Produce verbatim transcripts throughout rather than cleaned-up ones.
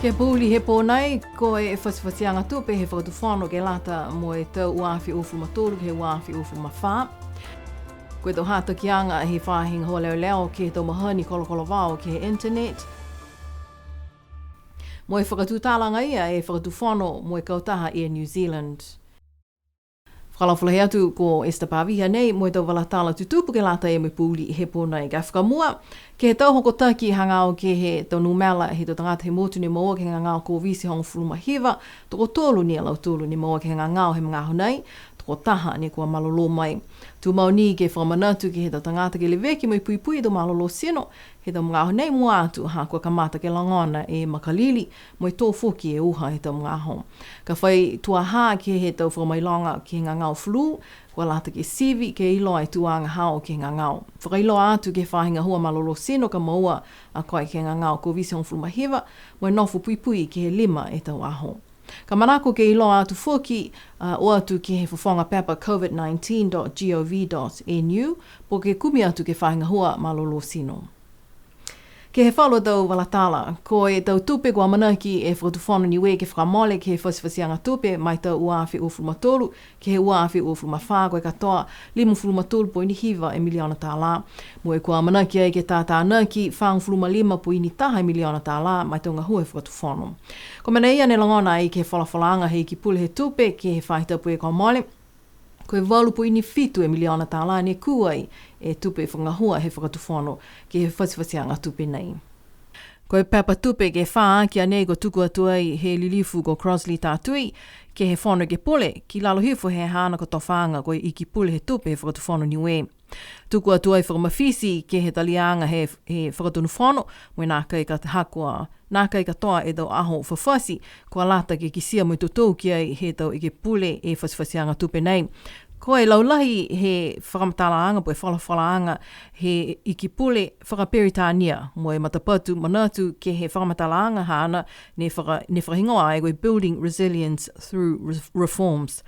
Ke he pouli he pō nei, ko e fatifatiaga tupe he fakatufono ke lata mo e tau ua afe uafulu ma tolu ke he ua afe uafulu ma fā. Ko e tau hatakiaga he faahi gahua leoleo ke he tau mahani kolokolovao ke he internet. Mo e fakatutala agaia e fakatufono mo e kautaha Air New Zealand. Fakaalofa lahi atu ko Esther Pavihi nei mo e tau vala tala tutupu ke lata mo e pouli he pō nei. Ka e fakamua, ke he tau hokotaki hagaao ke he tau numela he tau tagata he motu ne moua ke he gagao Koviti hogofulu ma hiva, tokotolu ni a lautolu ne moua ke he gagao he magaaho nei, tokotaha ne kua malolō mai. Tumau ni ke fakamanatu ke he tau tagata ke leveki mo e puipui e tau malolō tino, he tau magaaho nei mua atu ha kua kamata ke logona e makalili, mo e tō foki e uha he tau magaaho. Ka fai tuaha ke he tau fakamailoga ke he gagao flu, kua lata ke sivi ke iloa e tuaga haau ke he gagao. Fakailoa atu ke he faahi gahua malolō tino ka moua a koe ke he gagao Koviti hogofulu ma hiva, mo e nofo puipui ke he lima e tau aho. Ka manako ke iloa atu foki, a, o atu ke he fofoga pepa covid nineteen dot gov dot nu, po ke kumi atu ke he faahi gahua malolō tino. Ke he falu tau vala tala, ko e tau tupe kua amanaki e Fakatufono Niue ke fakamole ke he fatifatiaga tupe ma e tau ua afe uafulu ma tolu ke he ua afe uafulu ma fā, ko e katoa limagofulu ma tolu poini hiva e miliona tālā. Mo e kua amanaki ai ke tatanaki fāgofulu ma lima poini taha e miliona tālā ma e tau gahua he Fakatufono. Ko e mena ia ne logona ai ke he folafolaaga he Iki Pule he Tupe ke he faahi tapu kua mole. Ko e valu poini fitu e miliona tālā ne kū ai e tupe fakagahua he Fakatufono ke he fatifatiaga tupe nei. Ko e pepa tupe ke fā aki a nei kua tuku atu ai he lilifu ko Crossley Tatui ke he Fono Ekepule, ki lalo hifo he haana kotofaaga ko e Iki Pule he Tupe he Fakatufono Niue. Tuku atu ai fakamafiti ke he taliaga he, he Fakatonu Fono, mo e nākai ka ha kua, nākai katoa e tau aho fafati, kua lata ke kitia mo e totou ki ai he tau Ekepule e fatifatiaga tupe nei. Ko e laulahi he fakamatalaaga, po e folafolaaga he Iki Pule fakaperitania, mo e matapatu manatu ke he fakamatalaaga haana ne faka-, ne fakahigoa ai ko e Building Resilience Through Re-, Reforms.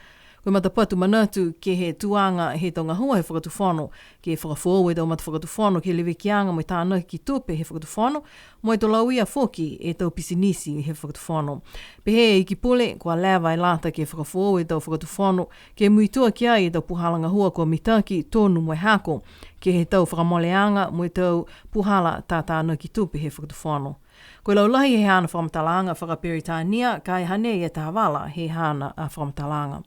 Ko e matapatu manatu ke he tuaga he tau gahua he Fakatufono, ke fakafoou e tau matafakatufono ke he levekiaga mo e tānaki tupe he Fakatufono, mo e to lauia foki e tau pisinisi he Fakatufono. Pehē e Iki Pule, kua leva e lata ke fakafoou e tau fakatufono, ke muitua ki ai e tau puhala gahua kua mitaki tonu mo e hako, ke he tau fakamoleaga mo e tau puhala tatanaki tupe he Fakatufono. Ko e laulahi he haana fakamatalaaga fakaperitania, ka e hanei e taha vala he haana a fakamatalaaga.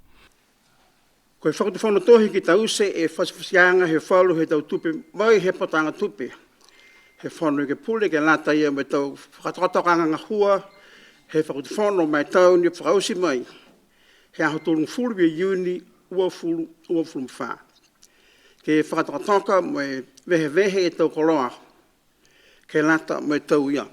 Ko e Fakatufono Tohi ki taute e fatifatiaga he falu he tau tupe mai he Pataga Tupe he Fono Ekepule ke lata ia mo e tau fakatokatokaaga gahua he Fakatufono ma e tau ne fakaoti mai he aho tolugofulu ia Iuni uafulu, uafulu ma fā. Ke fakatokatoka mo e vehevehe e tau koloa ke lata mo e tau ia.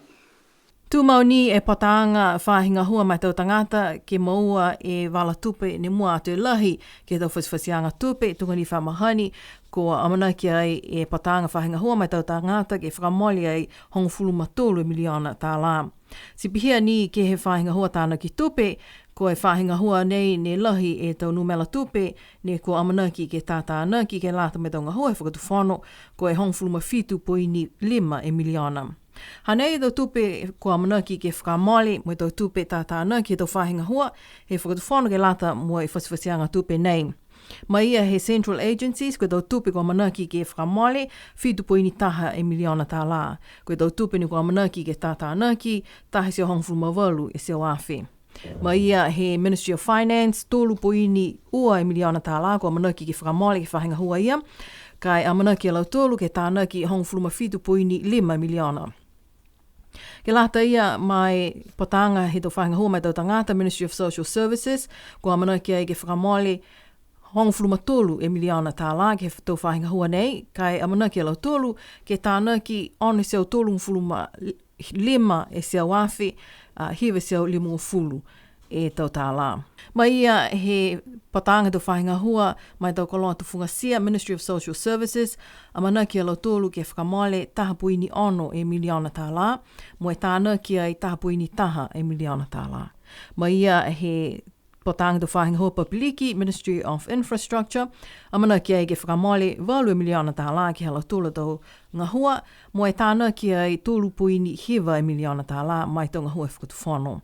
Tumau ni e Pataga Faahi Gahua ma e tau Tagata ke moua e vala tupe ne mua atu e lahi ke he tau fatifatiaga tupe, tuga ni fa mahani, kua amanaki ai e Pataga Faahi Gahua ma e tau Tagata ke fakamole ai hogofulu ma tolu e miliona tālā. Ti pihia ni ke he faahi gahua tānaki tupe, ko e faahi gahua nei ne lahi e tau numela tupe, ne kua amanaki ke tatanaki ke lata mo e tau gahua he Fakatufono, ko e hogofulu ma fitu poini lima e miliona. Hanei e tau tupe kua amanaki ke fakamole, mo e tau tupe tatanaki he tau faahi gahua he Fakatufono ke lata mo e fatifatiaga tupe nei. Mai ia he Central Agencies, ko e tau tupe kua amanaki ke fakamole, fitu poini taha e miliona tālā. Ko e tau tupe ne kua amanaki ke tatanaki, taha e teau hogofulu ma valu e teau afe. Mai ia he Ministry of Finance, tolu poini ua e miliona tālā kua amanaki ke fakamole ke he faahi gahua ia. Ka e amanaki a lautolu ke tatanaki hogofulu ma fitu poini lima e miliona. Ke lata ia ma e Pataga he tau Faahi Gahua ma e tau Tagata, Ministry of Social Services, kua amanaki ai ke fakamole hogofulu ma tolu e miliona tālā ke he tau faahi gahua nei, ka e amanaki a lautolu ke tatanaki ono e teau tolugofulu ma lima e teau afe, a, hiva e teau limagofulu e tau tālā. Mai ia he Pataga he tau Faahi Gahua ma e tau Koloa Tufugatia, Ministry of Social Services, amanaki a lautolu ke fakamole taha poini ono e miliona tālā, mo e tatanaki ai taha poini taha e miliona tālā. Mai ia he Pōtagi tau Faahi Gahua Papiliki, Ministry of Infrastructure, amanaki ai ke fakamole valu e miliona tālā ke he ha lautolu a tau gahua, mo e tānaki ai tolu poini hiva e miliona tālā ma e tau gahua he fakatufono.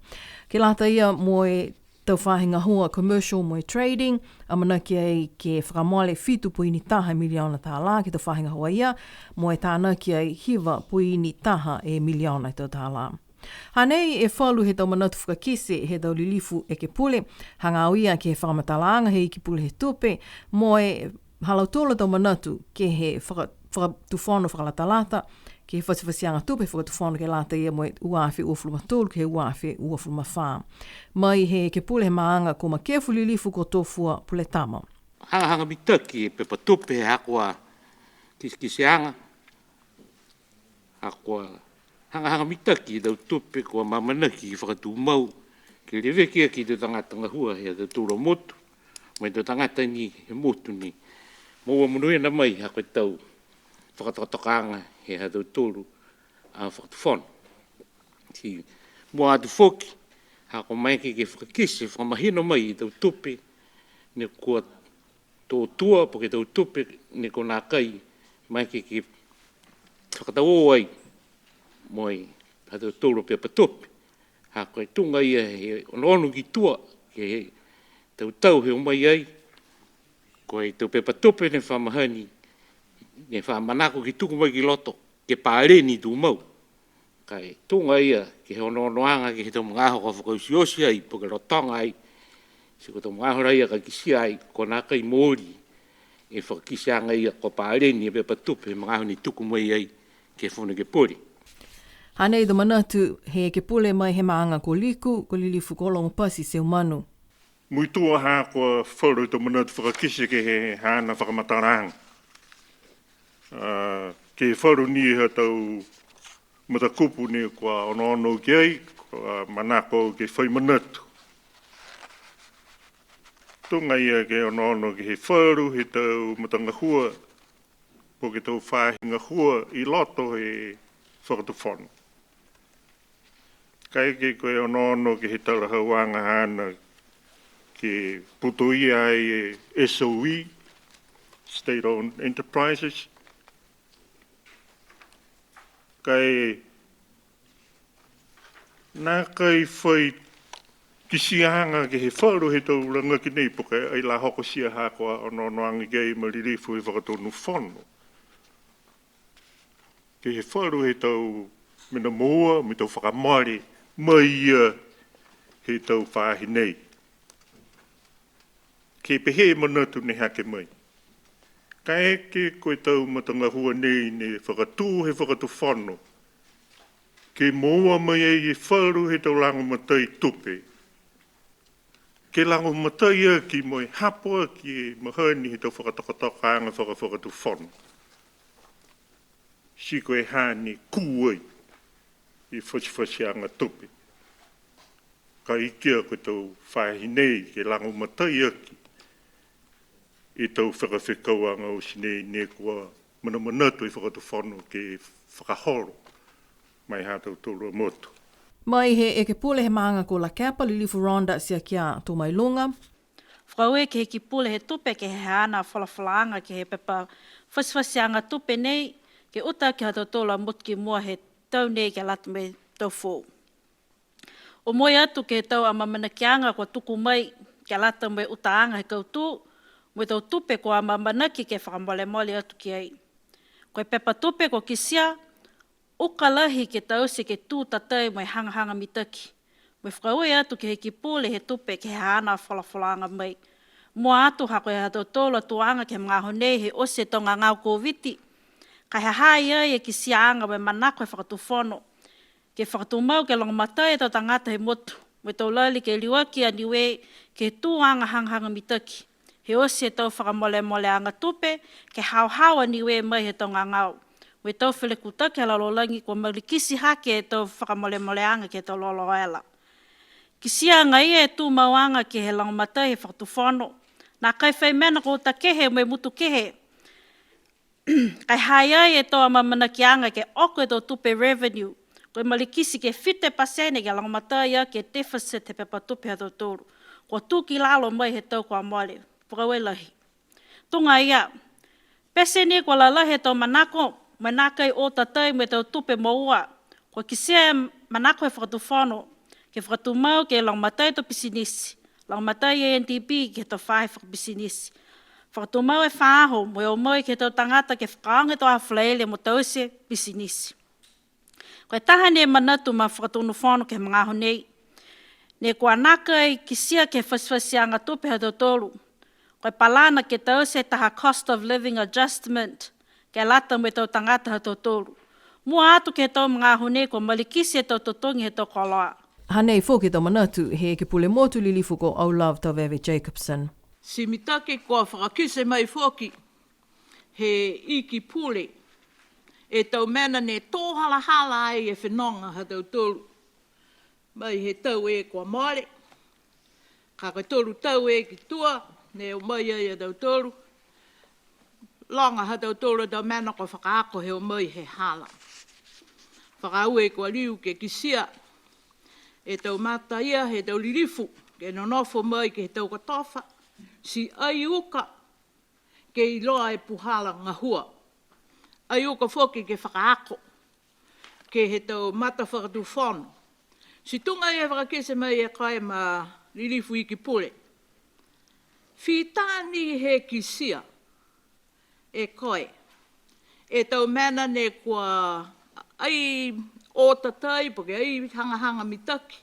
Ke lata ia mo e tau faahi gahua commercial mo e trading, amanaki ai ke fakamole fitu poini taha e miliona tālā ke he tau faahi gahua ia, mo e tānaki ai hiva poini taha e miliona e tau tālā. Hanei e falu he tau manatu fakakite he tau lilifu ekepule, hagaao ia ke he fakamatalaaga he Ikipule he Tupe, mo e ha lautolu a tau manatu ke he faka-, fakatufono fakalatalata, ke he fatifatiaga tupe fakatufono ke lata ia mo e ua afe uafulu ma tolu ke he ua afe uafulu ma fā. Mai he ekepule he maaga ko Makefu, lilifu ko Tofua Puletama. Hagahaga mitaki e pepa tupe he haaku a kitekiteaga. Ha kua hagahaga mitaki e tau tupe kua amaamanaki ke fakatumau, ke leveki aki e tau tagata gahua he ha tautolu a motu, mo e tau tagata ni he motu ni. Moua monuina mai ha ko e tau fakatokatokaaga he ha tautolu a fakatufono. Ti mua atu foki, ha kua maeke ke fakakite, fakamahino mai e tau tupe ne kua tō tua, po ke tau tupe ne kua nākai maeke ke fakatau ai mo e ha tautolu a pepa tupe. Ha ko e tuga ia he onoono ki tua, ke he tau tau he o mai ai, ko e tau pepa tupe ne fa mahani, ne fa manako ke tuku mai ki loto, ke paleni tumau. Ka e tuga ia ke he onoonoaga ke he tau magaaho kua fakaotioti ai, po ke lotoga ai, ti ko e tau magaaho la ia ka kitia ai, kua nākai mooli e fakakiteaga ia kua paleni e pepa tupe he magaaho ne tuku mai ai ke he Fono Ekepule. Hanei e tau manatu he ekepule mai he maaga ko Liku, ko Lilifu ko Logopati Seumanu. Muitua ha kua falu e tau manatu fakakite ke he haana fakamatalaaga. A, ke he falu ni ha tau matakupu ne kua onoono ki ai, kua manako ke fai manatu. Tuga ia ke onoono ke he falu he tau matagahua, po ke tau faahi gahua i loto he fakatufono. Kaeke ko e onoono ke he talahauaga haana ke putoia ai e S O E, State Owned Enterprises. Ka e nākai fai kitiaaga ke he falu he tau lagaki nei, po ke ai la hokotia ha kua onoonoaga ki ai ma Lilifu he Fakatonu Fono. Ke he falu he tau mena moua, mo e tau fakamole mai ia he tau faahi nei. Ke pehē e manatu ne hake mai. Kaeke ko e tau matagahua nei ne fakatū he fakatufono, ke moua mai ai e falu he tau lagomatai tupe, ke lagomatai aki mo e hapo aki e mahani he tau fakatokatokaaga fakafakatufono. Ti ko e ha ne kū ai e fatifatiaga tupe. Ka e kia ko e tau faahi nei ke lagomatai aki e tau fakafekauaga oti nei ne kua manamanatu e fakatufono ke fakaholo mai ha tautolu a motu. Mai he ekepule he maaga ko Lakepa, Lilifu Rhonda Tiakia Tomailuga. Fakaaue ke he Ikipule he Tupe ke he haana folafolaaga ke he pepa fatifatiaga tupe nei, ke uta ke he ha tautolu a motu ki mua he tau nei ke lata mo e tau foou. Omoi atu ke he tau amaamanakiaga kua tuku mai ke lata mo e utaaga he kautū, mo e tau tupe kua amaamanaki ke fakamolemole atu ki ai. Ko e pepa tupe kua kitia, uka lahi ke taute ke tū tatai mo e hagahaga mitaki. Mo e fakaaue atu ke he Ikipule he Tupe ke he haana folafolaaga mai. Mua atu ha ko e ha tautolu a tuaga ke he magaaho nei he oti e tau gagao Koviti. Ka e ha ha i ai e kitiaaga mo e manako he fakatufono ke fakatumau ke lagomatai e tau tagata he motu, mo e tau lali ke liuaki a Niue ke he tuaga hagahaga mitaki. He oti e tau fakamolemoleaga tupe, ke haohao a Niue mai he tau gagao. Mo e tau felakutaki ha lalolagi kua malikiti hake e tau fakamolemoleaga ke he tau loloela. Kitia agaia e tumauaga ke he lagomatai he fakatufono. Nākai fai mena ko uta kehe mo e motu kehe. Ka e ha ha i ai e tau amaamanakiaga ke oko e tau tupe revenue, ko e malikiti ke fitu e pasene ke lagomatai aki e deficit he pepa tupe ha tautolu. kua tū ki lalo mai he tau kua mole, fakaaue lahi. Tuga ia, pete ni kua lalahi e tau manako, mo e nākai o tatai mo e tau tupe moua, kua kitia e manako he fakatufono, ke fakatumau ke lagomatai e tau pisinisi, lagomatai e N D B ke he tau faahi fakapisinisi. Fakatumau e faahi mo e o mai ke he tau tagata ke fakaaoga e tau Falaile mo taute e pisinisi. Ko e taha ni e manatu ma Fakatonu Fono ke he magaaho nei, ne kua nākai kitia ke he fatifatiaga tupe ha tautolu. Ko e palana ke taute e taha cost of living adjustment, ke lata mo e tau tagata ha tautolu. Mua atu ke he tau magaaho nei kua malikiti e tau totogi he tau koloa. Hanei foki e tau manatu he Ekepule Motu Lilifu ko O'Love Tauveve Jacobsen. Ti mitaki kua fakakite mai foki he Iki Pule e tau mena ne tō halahala ai e fenoga ha tautolu mai he tau e kua mole. Ka ko e tolu tau e ki tua, ne o mai ai a tautolu. Loga ha tautolu e tau mena kua fakaako he o mai he hala. Fakaaue kua liu ke kitia e tau mata ia he tau lilifu, ke nonofo mai ke he tau kotofa, ti ai uka ke iloa e puhala gahua. Ai uka foki ke fakaako ke he tau matafakatufono. Ti tuga ia e fakakite mai e koe ma Lilifu Iki Pule. Fita ni he kitia e koe e tau mena ne kua ai o tatai, po ke ai hagahaga mitaki.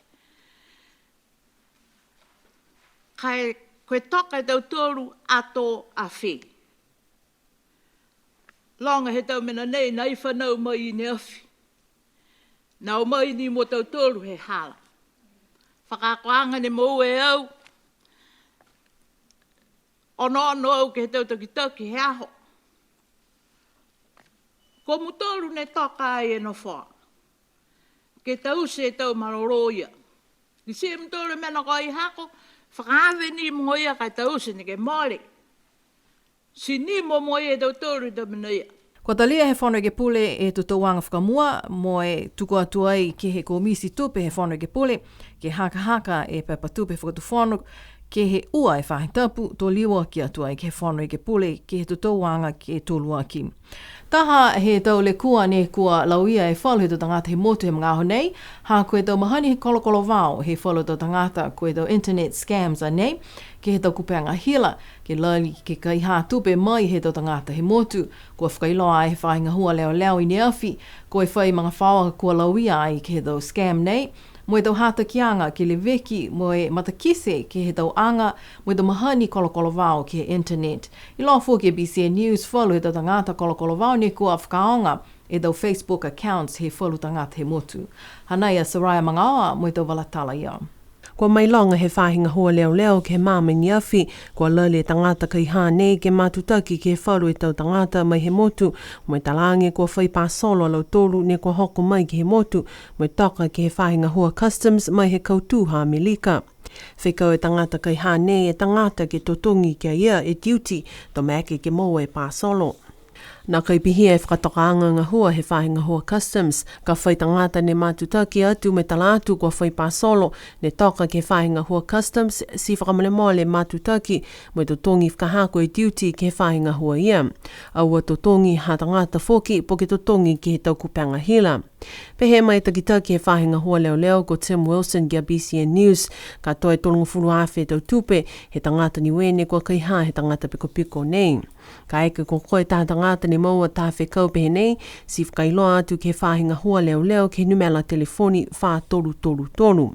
Ka e, ko e toka e tautolu ato a fē. Loga he tau mena nei, nai fanau mai i ne afi. Na o mai ni mo tautolu he hala. Fakaakoaga ne moua e au. Onoono au ke he tau takitaki he aho. Ko mutolu ne toka ai e nofoa. Ke taute e tau malolō ia. Kitia e mutolu e mena ko ai hako, fakaave ni mo ia ka e taute neke mole. Ti ni mo mo ia e tautolu e tau mena ia. Kua talia he Fono Ekepule e totouaga fakamua, mo e tuku atu ai ke he Komiti Tupe he Fono Ekepule, ke hakahaka e pepa tupe fakatufono, ke he ua e faahi tapu, to liuaki atu ai ke he Fono Ekepule, ke he totouaga ke toluaki. Taha he tau lekua ne kua lauia e falu he tau tagata he motu he magaaho nei, ha ko e tau mahani he kolokolovao he falu tau tagata, ko e tau internet scams a nei, ke he tau kupega hila, ke lali ke kaihā tupe mai he tau tagata he motu. Kua fakailoa ai he faahi gahua leoleo i ne afi, ko e fai magafaoa kua lauia ai ke he tau scam nei, mo e tau hatakiaga ke leveki mo e matakite ke he tau aga mo e tau mahani kolokolovao ke he internet. Iloa foki e B C N News falu he tau tagata kolokolovao ne kua fakaaoga e tau Facebook accounts he falu tagata he motu. Hanei a Soraya Magaoa mo e tau vala tala ia. Kua mailoga he faahi gahua leoleo ke he magaaho i ne afi, kua lali e tagata kaihā nei ke matutaki ke he falu e tau tagata mai he motu, mo e talaage kua fai pasolo a lautolu ne kua hoko mai ke he motu, mo e toka ke he faahi gahua customs mai he kautū ha Amelika. Fekau e tagata kaihā nei e tagata ke totogi ki a ia e tiuti, to maeke ke moua e pasolo. Nākai pihia e fakatokaaga gahua he faahi gahua customs, ka fai tagata ne matutaki atu mo e tala atu kua fai pasolo, ne toka ke he faahi gahua customs, ti fakamolemole matutaki, mo e totogi fakahako e tiuti ke he faahi gahua ia. Aua totogi ha tagata foki, po ke totogi ke he tau kupega hila. Pehē mai e takitaki he faahi gahua leoleo ko Tim Wilson ki a B C N News, ka toe tolugofulu afe tau tupe he tagata Niue ne kua kaihā he tagata pikopiko nei. Kaeke ko koe taha tagata ne moua taha fekau pehē nei, ti fakailoa atu ke he faahi gahua leoleo ke he numela telefoni fā tolu tolu tolu.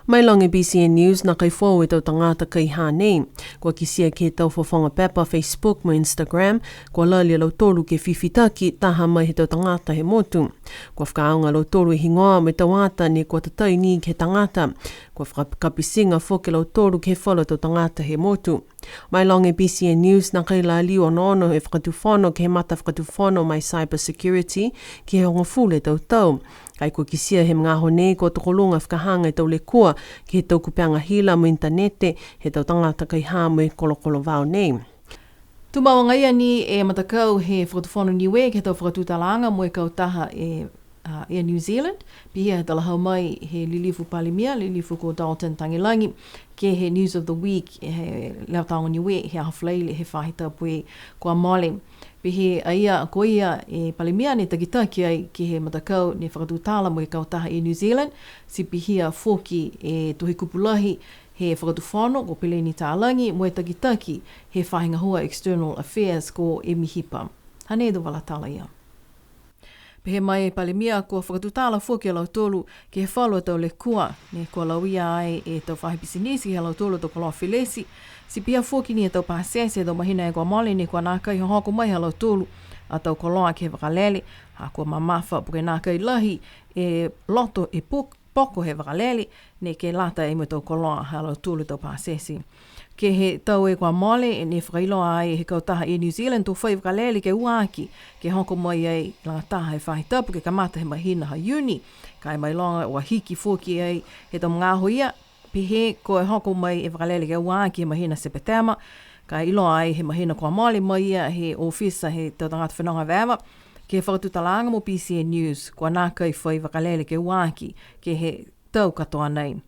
Mailoga e B C N News, nākai foou e tau tagata kaihā nei. Kua kitia ke he tau fofoga pepa Facebook mo Instagram, kua lali a lautolu ke fifitaki taha mai he tau tagata he motu. Kua fakaaoga a lautolu e higoa mo e tau ata ne kua tatai ni ke he tagata. Kua fakakapitiga foki a lautolu ke he falu tau tagata he motu. Mailoga e B C N News, nākai la liu onoono e fakatufono ke he matafakatufono ma e cyber security ke he hogofulu e tau tau. Ka e kua kitia he magaaho nei kua tokoluga fakahaga e tau lekua ke he tau kupega hila mo e initanete he tau tagata kaihā mo e kolokolovao nei. Tumau agaia ni e matakau he Fakatufono Niue ke he tau fakatutalaaga mo e kautaha e a, Air New Zealand, pihia he talahau mai he lilifu Palemia, lilifu ko Dalton Tagelagi, ke he News of the Week, he Leo Taoga Niue, he aho Falaile, he faahi tapu kua mole. Pehē a ia, ko ia e Palemia ne takitaki ai ke he matakau ne fakatutala mo e kautaha Air New Zealand, ti pihia foki e Tohi Kupu Lahi he Fakatufono ko Peleni Talagi, mo e takitaki he faahi gahua External Affairs ko Emi Hipa. Hanei e tau vala tala ia. Pehē mai e Palemia kua fakatutala foki a lautolu ke he falu a tau lekua, ne kua lauia ai e tau faahi pisinisi ke he ha lautolu a tau koloa felesi, ti pihia foki ni e tau pasese he tau mahina kua mole ne kua nākai hohoko mai ha lautolu a tau koloa ke he vakalele, ha kua mamafa po ke nākai lahi e loto e pok-, poko he vakalele, ne ke lata ai mo e tau koloa ha lautolu a tau pasese. Ke he tau kua mole, ne fakailoa ai he kautaha Air New Zealand to fai vakalele ke ua aki, ke hoko mai ai lagataha he faahi tapu ke kamata he mahina ha Iuni, ka e mailoga kua hiki foki ai he tau magaaho ia, pehē ko e hoko mai e vakalele ke ua aki he mahina Sepetema, ka e iloa ai he mahina kua mole mai ia he ofisa he tau tagata fenoga evaeva, ke he fakatutalaaga mo BCN News, kua nākai fai vakalele ke ua aki, ke he tau katoa nei.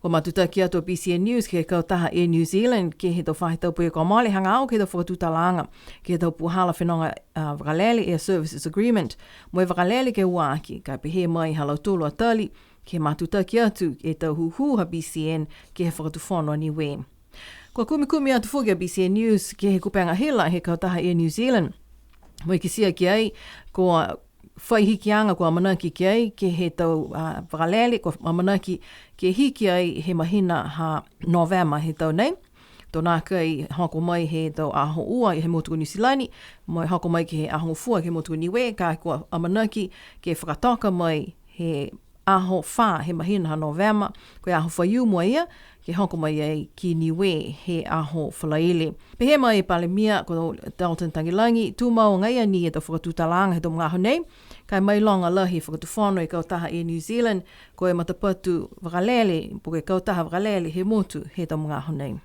Kua matutaki atu a BCN News ke he kautaha Air New Zealand, ke he tau faahi tapu kua mole hagaao ke he tau fakatutalaaga, ke he tau puhala fenoga, a, vakalele, Air Services Agreement, mo e vakalele ke ua aki, ka e pehē mai ha lautolu a tali, ke matutaki atu e tau hūhū ha BCN ke he Fakatufono a Niue. Kua kumikumi atu foki a BCN News ke he kupega hila he kautaha Air New Zealand. Mo e kitia ki ai, kua fai hikiaga kua amanaki ki ai ke he tau, a, vakalele, kua amanaki ke hiki ai he mahina ha Novema he tau nei. To nākai hoko mai he tau aho ua he motu ko Niu Silani, mo e hoko mai ke he aho gofua ke he motu ko Niue, ka kua amanaki ke fakatoka mai he aho fā he mahina ha Novema, ko e aho Faiumu a ia, ke hoko mai ai ki Niue he aho Falaile. Pehē mai e Palemia ko Dalton Tagelagi, tumau agaia ni e tau fakatutalaaga he tau magaaho nei, ka e mailoga lahi e Fakatufono e kautaha Air New Zealand, ko e matapatu vakalele, po ke kautaha vakalele he motu he tau magaaho nei.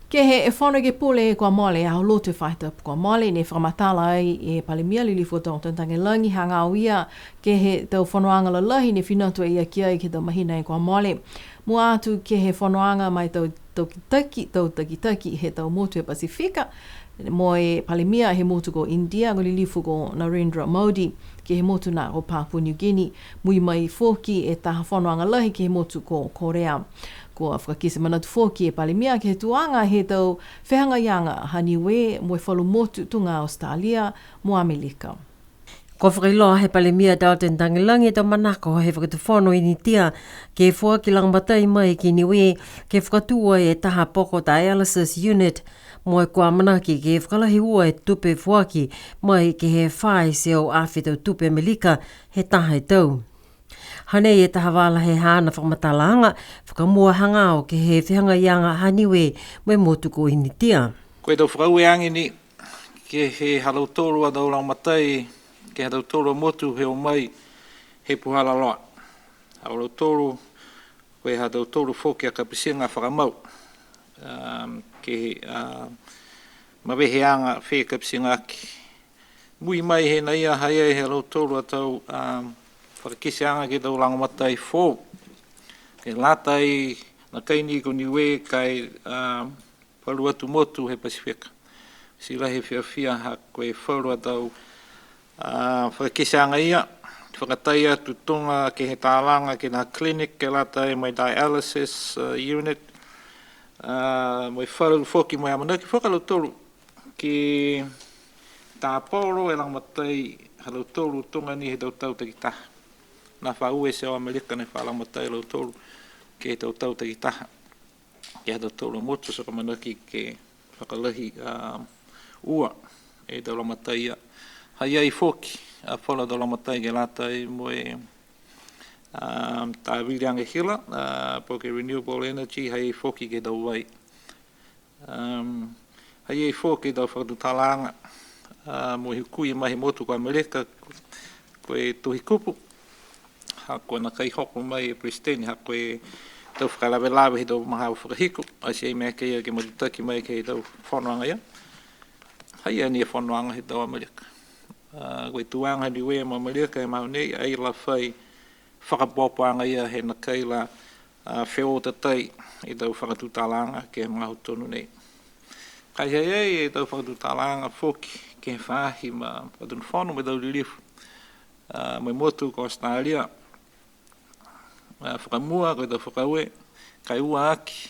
Ke he Fono Ekepule kua mole, Aho Lotu he faahi tapu kua mole, ne fakamatala ai e Palemia Lilifu Dalton Tagelagi, hagaao ia ke he tau fonoaga lalahi ne fina atu a ia ki ai ke he tau mahina kua mole. Mua atu ke he fonoaga ma e tau, tau takitaki, tau takitaki he tau motu he Pasifika, mo e Palemia he motu ko India, ko Lilifu ko Narendra Modi, ke he motu na ko Papua New Guinea, mui mai foki e taha fonoaga lahi ke he motu ko Korea. Kua fakakite manatu foki e Palemia ke he tuaga he tau fehagaiaga ha Niue mo e falu motu tuga Australia mo Amelika. Kua fakailoa he Palemia Dalton Tagelagi e tau manako he Fakatufono Initia ke foaki lagomatai mai ki Niue ke fakatū ai e taha poko dialysis unit, mo e kua amanaki ke fakalahi ua e tupe foaki mai ke he fā e teau afe tau tupe Amelika he taha e tau. Hanei e taha vala he haana fakamatalaaga, fakamua hagaao ke he fehagaiaga ha Niue mo e motu ko Initia. Ko e tau fakaaue age ni, ke he ha lautolu a tau lagomatai, ke he ha lautolu a motu he o mai he puhala loa. Ha lautolu, ko e ha lautolu foki a kapitiga fakamau. Um, ke he, uh, maveheaga fekapitiga aki. Mui mai he nā ia ha i ai he ha lautolu a tau, um, fakakiteaga ke he tau lagomatai foou. Ke lata ai, nākai ni ko Niue ka e, um, falu atu motu he Pasifika. Ti lahi e fiafia ha ko e falu a tau, a, fakakiteaga ia, fakatai atu tuga ke he talaga ke he clinic ke lata mo e dialysis, a, unit, a, mo e falu foki mo e amanaki foki a lautolu ke tāpolo e lagomatai ha lautolu tuga ni he tau tau takitaha. Nā fā ua e teau Amelika ne fa lagomatai a lautolu ke he tau tau takitaha. Ke he ha tautolu a motu, ti ko e amanaki ke fakalahi, a, ua e tau lagomatai ia. Ha i ai foki a falu a tau lagomatai ke lata mo e, a, tāvili age hila, a, po ke renewable energy, ha i ai foki ke he tau vai. Um, ha i ai foki e tau fakatutalaaga, a, mo e hukui mai he motu ko Amelika, ko e Tohi Kupu. Ha kua nākai hoko mai e Peresitene, ha ko e tau fakalavelave he tau magaaho fakahiku, ati ai mena ke ia ke matutaki mai ke he tau fonoaga ia. Ha i ai ni e fonoaga he tau Amelika. A, ko e tuaga Niue mo Amelika he magaaho nei, ai la fai fakapuapuaga ia he nakai la, a, feotatai e tau fakatutalaaga ke he magaaho tonu nei. Ka e ha ha i ai e tau fakatutalaaga foki ke he faahi ma Fakatonu Fono mo e tau lilifu, a, mo e motu ko Australia, a, fakamua ko e tau fakaaue, ka e ua aki,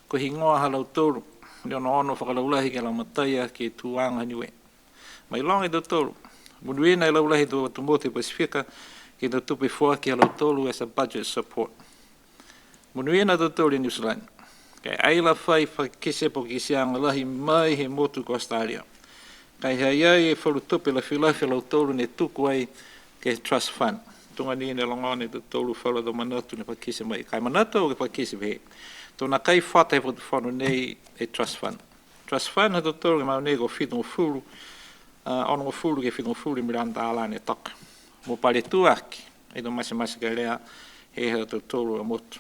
ko e higoa ha lautolu ne onoono fakalaulahi ke lagomatai aki e tuaga Niue. Mailoga e tautolu, monuina e laulahi he tau atu motu he Pasifika ke he tau tupe foaki ha lautolu as a budget support. Monuina a tautolu e New Zealand. Ka e ai la fai fakakite po ke kitiaaga lahi mai he motu ko Australia. Ka e ha ha i ai e falu tupe lafilafi ha lautolu ne tuku ai ke he trust fund. Tuga ni ne logona e tautolu falu a tau manatu ne fakakite mai. Ka e manatu au ke fakakite pehē, to nakai fata he Fakatonu Fono nei e trust fund. Trust fund ha tautolu ke he magaaho nei ko fitugofulu, a, onogofulu ke fitugofulu e miliona tālā ne toka. Mo paletua aki e tau matematekelea he ha tautolu a motu.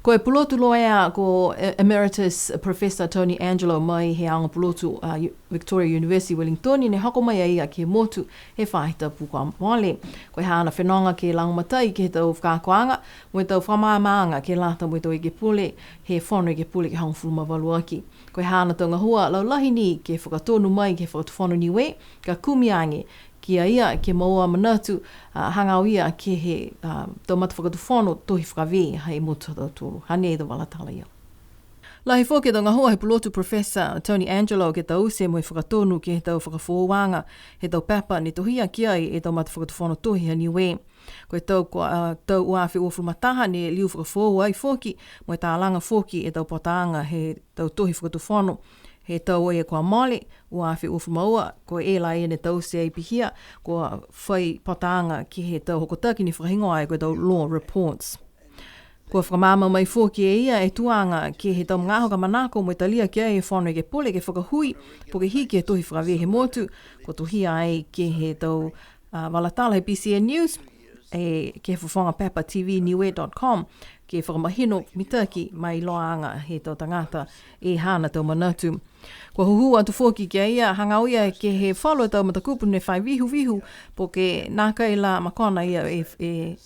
Ko e pulotu loea ko E-, Emeritus Professor Tony Angelo mai he aoga pulotu a U-, Victoria University Wellington, ne hoko mai a ia ke he motu he faahi tapu kua mole. Ko e haana fenoga ke lagomatai ke he tau fakaakoaga mo e tau fakamaamaaga ke lata mo e tau ekepule he Fono Ekepule ke hogofulu ma valu aki. Ko e haana tau gahua laulahi ni ke fakatonu mai ke he Fakatufono Niue, ka kumi age ki a ia ke moua manatu, a, hagaao ia ke he, a, tau matafakatufono tohi fakavē he motu ha tautolu. Hanei e tau vala tala ia. Lahi foki e tau gahua he pulotu Professor Tony Angelo ke taute mo e fakatonu ke he tau fakafoouaga he tau pepa ne tohia ki ai e tau matafakatufono tohi ha Niue. Ko e tau, ko, a, tau ua afe uafulu ma taha ne liu fakafoou ai foki, mo e talaga foki e tau potaaga he tau tohi fakatufono he tau e kua mole, ua afe uafulu ma ua, ko e la ia ne taute ai pihia, kua fai potaaga ke he tau hokotaki ne fakahigoa ai ko e tau law reports. Kua fakamaama mai foki e ia e tuaga ke he tau magaaho ka manako mo e talia ki ai e Fono Ekepule ke fakahui, po ke hiki e tohi fakavē he motu, kua tohia ai ke he tau, a, vala tala he B C N News, e, ke he fofoga pepa T V Niue dot com, ke fakamahino mitaki ma e iloaaga he tau tagata e haana tau manatu. Kua hūhū atu foki ki a ia, hagaao ia ke he falu a tau matakupu ne fai vihuvihu, po ke nākai la makona ia e, e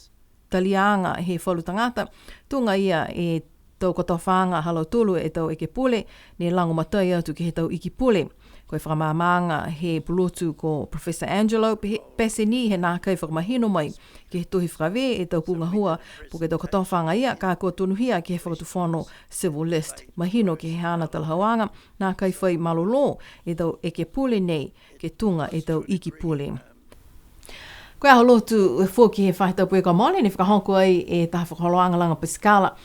taliaaga he falu tagata, tuga ia e tau kotofaaga ha lautolu e tau ekepule, ne lagomatai atu ke he tau iki pule. Ko e fakamaamaaga he pulotu ko Professor Angelo, pe-, pete ni he nākai fakamahino mai ke he tohi fakavē e tau pū gahua, po ke tau kotofaaga ia, ka kua tonuhia ke he Fakatufono Civil List. Mahino ke he haana talahauaga, nākai fai malolō e tau ekepule nei, ke tuga e tau iki pule. Ko e aho Lotu foki he faahi tapu kua mole, ne fakahoko ai e taha fakaholoaga laga pasikala,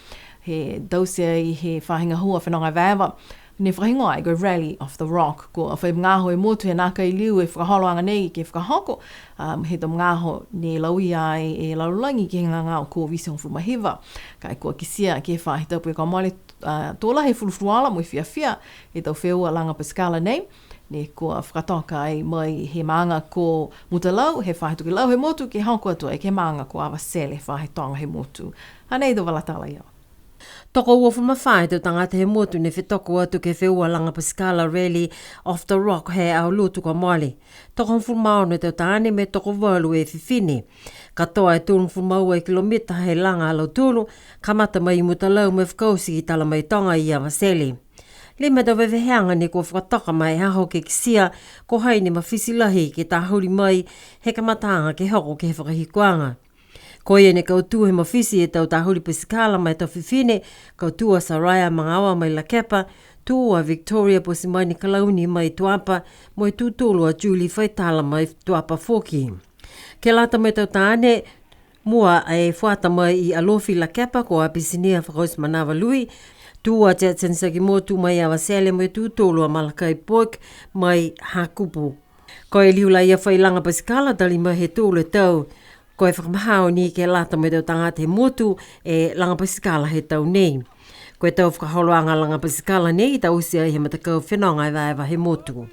he taute ai he faahi gahua fenoga evaeva, ne fakahigoa ai ko e Rally of the Rock. Kua fai magaaho e motu he nākai liu e fakaholoaga nei ke fakahoko, um, he tau magaaho ne lauia ai e lalolagi ke he gagao Koviti hogofulu ma hiva. Ka e kua kitia ke he faahi tapu kua mole, a, to lahi e fulufuluola mo e fiafia e tau feua laga pasikala nei, ne kua fakatoka ai mai he maaga ko Mutalau, he faahi tokelau he motu, ke hoko atu ai ke he maaga ko Avatele, he faahi toga he motu. Hanei e tau vala tala ia. Tokouafulu ma fā e tau tagata he motu ne fetoko atu ke he feua laga pasikala Rally of the Rock he aho Lotu kua mole. Tokohogofulu ma ono e tau taane mo e tokovalu e fifine. Katoa e tolugofulu ma ua e kilomita he laga ha lautolu, kamata mai i Mutalau mo e fakaoti ki Talamaitoga i Avatele. Lima e tau veveheaga ne kua fakatoka ma e aho ke kitia ko hai ne mafiti lahi ke tahuli mai he kamataaga ke hoko ke he fakahikuaga. Ko ia ne kautū he mafiti e tau tahuli pasikala ma e tau fifine, kautū a Saraia Magaoa mai Lakepa, tū a Victoria Posimani Kalauni mai Tuapa, mo e tū tolu a Julie Faitala mai Tuapa foki. Ke lata mo e tau taane, mua e fuata mai i Alofi Lakepa ko Apisinia Fakaotimanava Lui, tū a Jetson Sakimotu mai Avatele mo e tū tolu a Malakai Boak mai Hakupu. Ko e liu la ia fai laga pasikala tali mai he tolu e tau. Ko e fakamahao ni ke lata mo e tau tagata he motu e laga pasikala he tau nei. Ko e tau fakaholoaga laga pasikala nei taute ai he matakau fenoga evaeva he motu.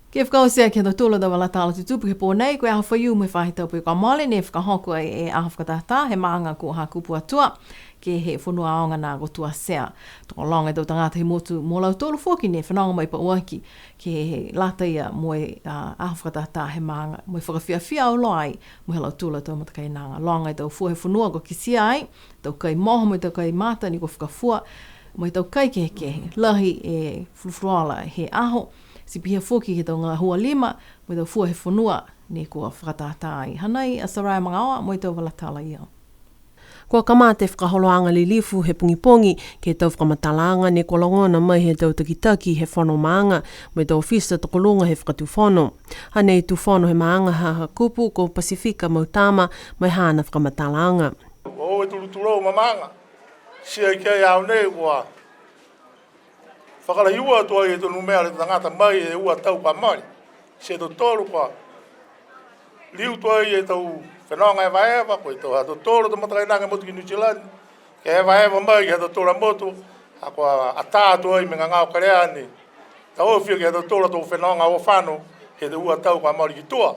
Ke fakaoti aki ha tautolu a tau vala tala tutupu he pō nei, ko e aho Faiumu he faahi tapu kua mole ne fakahoko ai e aho fakatātā he maaga ko Hakupu Atua, ke he fonua aoga nā ko Tuatea. Tokologa e tau tagata he motu mo lautolu foki ne fenoga mai pauaki, ke lata ia mo e, a, aho fakatātā he maaga, mo e fakafiafia auloa ai mo e ha lautolu a tau matakainaga. Loga e tau fua he fonua kua kitia ai, tau kai moho mo e tau kai mata ne kua fakafua, mo e tau kai kehekehe. Lahi e fulufuluola he aho, ti pihia foki ke he tau gahua lima, mo e tau fua he fonua ne kua fakatātā ai. Hanei a Sarai Magaoa mo e tau vala tala ia. Kua kamata e fakaholoaga lilifu he pogipogi ke he tau fakamatalaaga ne kua logona mai he tau takitaki he fono maaga, mo e tau ofisa tokoluga he fakatufono. Hanei e tufono he maaga ha Hakupu ko Pasifika Mautama, mo e haana fakamatalaaga. Ko e tulutulu ma maaga, ti ai ki ai au nei kua fakalahi ua atu ai e tau numela he tagata mai he ua tau kua mole. Ti e totolo kua liu atu ai e tau fenoga evaeva, ko e tau ha tautolu tau matakainaga he motu ki New Zealand, ke evaeva mai ke he ha tautolu a motu, ha kua ata atu ai mo e gagao kelea ni. Taofi ke he ha tautolu a tau fenoga o fano, he tau ua tau kua mole ki tua.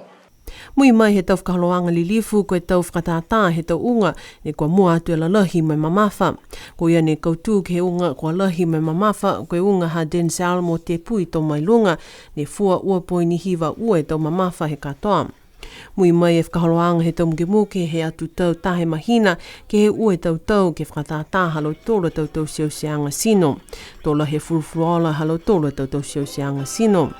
Mui mai he tau fakaholoaga lilifu ko e tau fakatātā he tau uga, ne kua mua atu e lalahi mo e mamafa. Ko ia ne kautū ke he uga kua lahi mo e mamafa, ko e uga ha Denzel mo Tepui Tomailuga, ne fua ua poini hiva ua e tau mamafa he katoa. Mui mai e fakaholoaga he tau mukemuke he atu tau taha e mahina, ke he ua e tau tau ke fakatātā ha lautolu a tau tauteuteaga tino. To lahi e fulufuluola ha lautolu a tau tauteuteaga tino.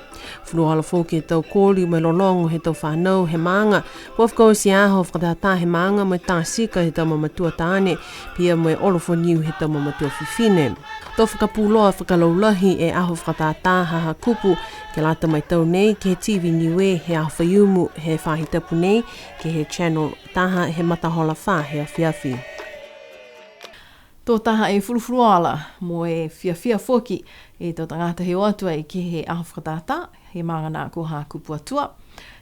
Fulufuluola foki e tau koli mo e lologo he tau fanau he maaga, kua fakaoti e aho fakatātā he maaga mo e tā tika he tau mamatua taane, pihia mo e olo foniu he tau mamatua fifine. To fakapuloa fakalaulahi e aho fakatātā ha Hakupu, ke lata mo e tau nei, ke he TV Niue he aho Faiumu he faahi tapu nei, ke he channel taha he matahola fā he afiafi. To taha e fulufuluola mo e fiafia foki e tau tagata he o atu ai ke he aho fakatātā he maaga nā ko Hakupu Atua.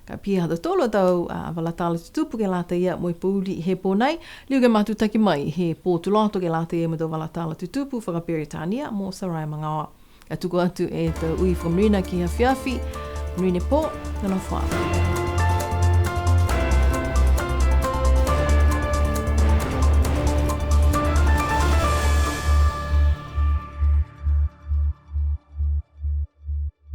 Ka pihia ha tautolu a tau, a, vala tala tutupu ke lata ia mo e pouli he pō nei, liu ke matutaki mai he pō Tuloto ke lata ia mo e tau vala tala tutupu fakaperitania mo Sarai Magaoa. Ka tuku atu e tau ui fakamonuina ke he afiafi, monuina e pō, nonofo ā.